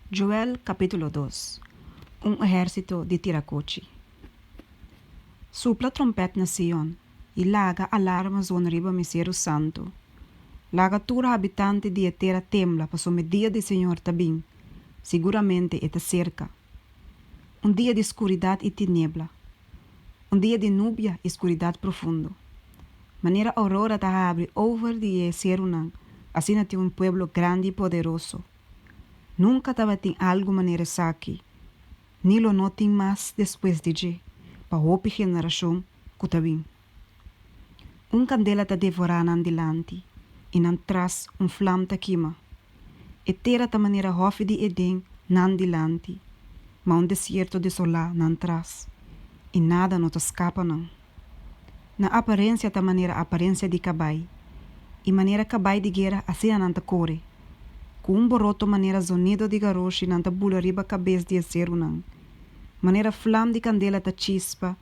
Joel kapítulo dos. Un ehérsito di tirakochi. Supla tròmpèt na Sion, i laga alarma zona riba mi seru santu. Laga tur habitante di e tera tembla pasobra e dia di señor ta bin, siguramente e ta serka. Un dia di skuridat i tinebla, un dia di nubia i skuridat profundo. Manera ourora ta habri over di e serunan, asina tin un pueblo grandi i poderoso. Nunka tabatin algu manera esaki, ni lo no tin mas despues di dje, pa hopi generashon ku ta bin. Un kandela ta devorá nan dilanti, i nan tras un flam ta kima. E tera ta manera hòfi di Edén nan dilanti, ma un desierto desolá nan tras, i nada no ta skapa nan. Nan aparensia ta manera aparensia di kabai, i manera kabai di guera asina nan ta kore. Ku un boroto manera zonido di garoshi nan ta bula riba kabes di e serunan. Manera flam di kandela ta chispa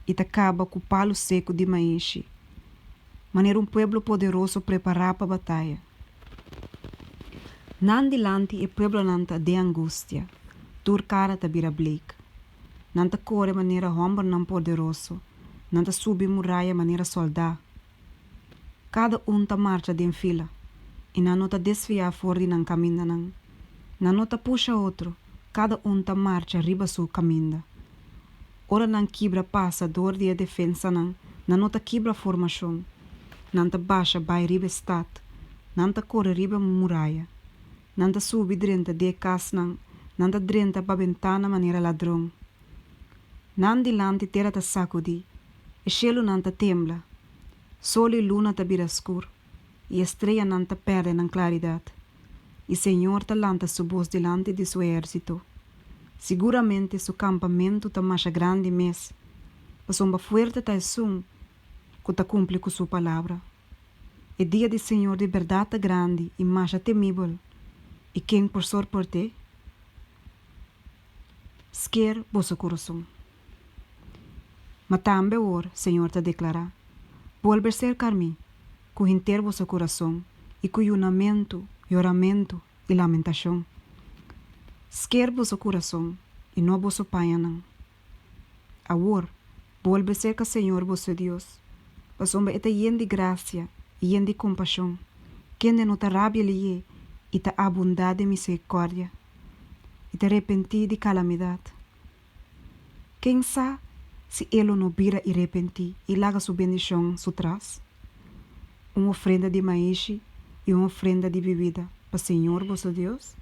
i ta kaba ku palu seku di maishi. Manera un pueblo poderoso prepará pa bataya. Nan dilanti e pueblonan ta den angustia, tur kara ta bira bleek. Nan ta kore manera hòmbernan poderoso, nan ta subi muraya manera sòldá. Kada un ta marcha den fila, i nan no ta desviá for di nan kamindanan. Nan no ta pusha otro, kada un ta marcha riba su kaminda. Ora nan kibra pasa dor di e defensanan, nan no ta kibra formashon. Nan ta basha bai riba e stat, nan ta kore riba muraya. Nan ta subi drenta di e kasnan, nan ta drenta pa bentana manera ladron. Nan dilanti tera ta sakudí, e shelunan ta tembla, sol i luna ta bira skur, i e streanan ta pèrdè nan klaridat. I señor ta lanta su bos dilanti di su ehérsito. Siguramente su kampamentu ta masha grandi mes, pasobra fuerte ta esun ku ta kumpli ku su palabra. E dia di señor di bèrdat ta grandi i masha temibel, i ken por sorport'é? Sker boso kurason. Ma tambe awor Señor ta deklará, Bolbe serka mi ku henter boso kurason i ku yunamentu, yoramentu i lamentashon. Sker boso kurason i no boso pañanan. Awor, bolbe serka Señor boso Dios, pasobra E ta yen di grasia i yen di kompashon, kende no ta rabia lihé i ta abundá den miserikòrdia i ta repentí di kalamidat. Ken sa si e lo no bira i repentí i laga su bendishon su tras? Un ofrenda di maishi i un ofrenda di bibida pa Señor boso Dios?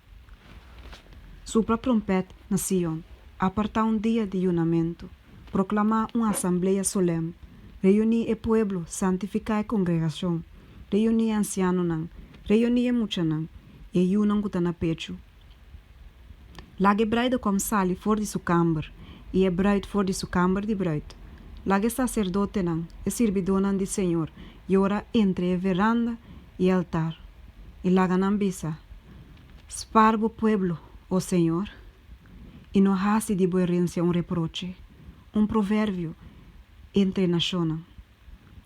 Supla trompèt na Sion, apartá un dia di yunamentu, proklamá un asamblea solèm, reuní e pueblo, santifiká e kongregashon, reuní e ansianonan, reuní e muchanan i e yunan ku ta na pechu. Laga e bruidegom sali for di su kamber i e bruid for di su kamber di bruid. Laga e saserdotenan, e sirbidónan di señor, yora entre e veranda i e altar, i laga nan bisa, Spar bo pueblo, o señor, i no hasi di bo herensia un reproche, un proverbio entre e nashonnan.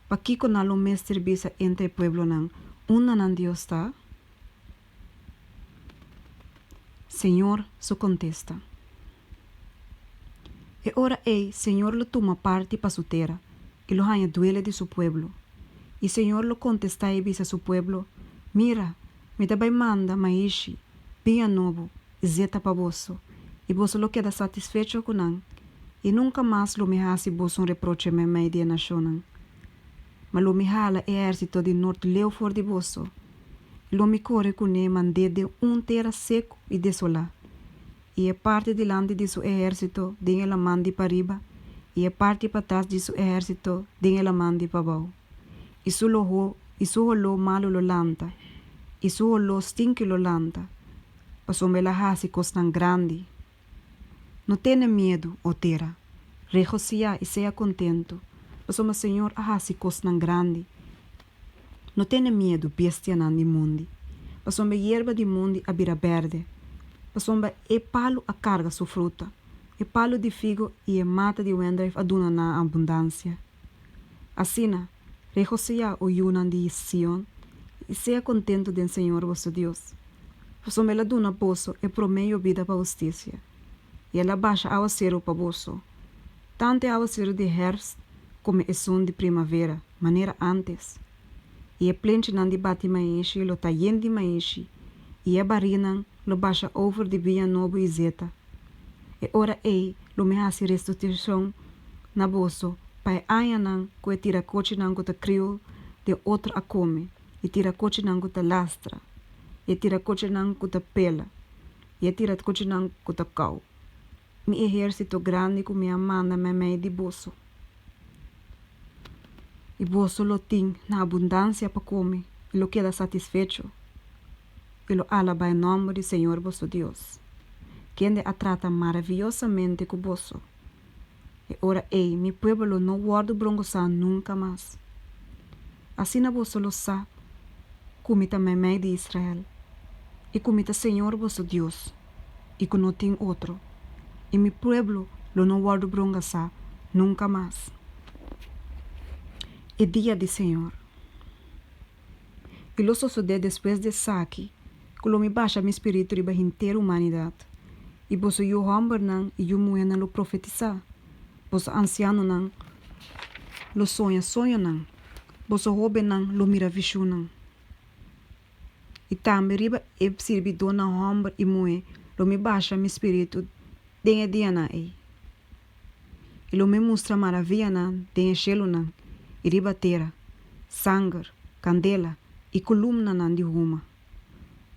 Pakiko nan lo mester bisa entre e pueblonan, Unda nan Dios ta? Señor su kontesta. E ora ei Señor lo tuma parti pa su tera i lo haña duele di su pueblo. I Señor lo kontestá i bisa su pueblo, Mira, mi ta bai manda maishi, biña nobo i zeta pa boso, i boso lo keda satisfecho ku nan, i nunka mas lo mi hasi boso un reproche meimei di e nashonnan. Ma lo mi hala e ehérsito di nort leu for di boso, i lo mi kore kuné mand'é den un tera seku i desolá, i e parti dilanti di su ehérsito den e laman di pariba, i e parti patras di su ehérsito den e laman di pabou. I su lo i su holó malu lo lanta, i su holó stinki lo lanta, pasobra el a hasi kosnan grandi. No tene miedu, o tera, regosiá i sea kontentu, pasobra Señor a hasi kosnan grandi. No tene miedu, bestianan di mondi, pasobra e yerba di mondi a bira bèrdè, pasobra e palu a karga su fruta, e palu di figo i e mata di wendruif a duna na abundansia. Asina, regosiá, o yunan di Sion, i sea kontentu den Señor boso Dios. Pasobra el a duna boso e promé yobida pa hustisia, i el a basha awaseru pa boso, tantu e awaseru di hèrfst komo esun di primavera, manera ántes. I e plenchinan di bati maishi lo ta yen di maishi, i e barínan lo basha over di biña nobo i zeta. E ora ei lo mi hasi restitushon na boso pa e añanan ku e tirakochinan ku ta kriol den otro a kome, i tirakochinan ku ta lastra, i e tirakochinan ku ta pela, i e tirakochinan ku ta kou, mi ehérsito grandi ku mi a manda meimei di boso. I boso lo tin na abundansia pa kome i lo keda satisfecho, i lo alabá e nòmber di señor boso Dios, kende a trata maraviyosamente ku boso. E ora ei mi pueblo lo no wòrdu brongosá nunka mas. Asina boso lo sa ku mi ta meimei di Israel, i ku mi ta señor boso Dios, i ku no tin otro, i mi pueblo lo no wòrdu brongasá nunka mas. E dia di señor. I lo sosodé despues di esaki ku lo mi basha mi spiritu riba henter humanidat, i boso yu hòmbernan i yu muhénan lo profetisá, boso ansianonan lo soña soñonan, boso hóbennan lo mira vishonnan. I tambe riba e sirbidónan hòmber i muhé lo mi basha mi spiritu den e dianan ei. I lo mi mustra maravianan den e shelunan i riba tera, sanger, kandela i kolumnanan di huma.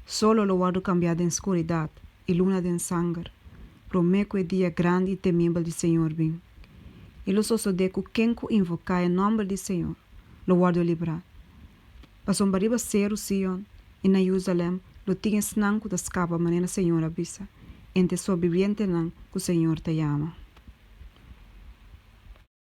Solo lo wòrdu kambiá den skuridat i luna den sanger, promé ku e dia grandi i temibel di Señor bin. I lo sosodé ku ken ku invoká e nòmber di Señor lo wòrdu librá. Pasobra riba seru Sion i na Jerusalèm lo tin esnan ku ta skapa manera Señor a bisa, entre sobrebibientenan ku Señor ta yama.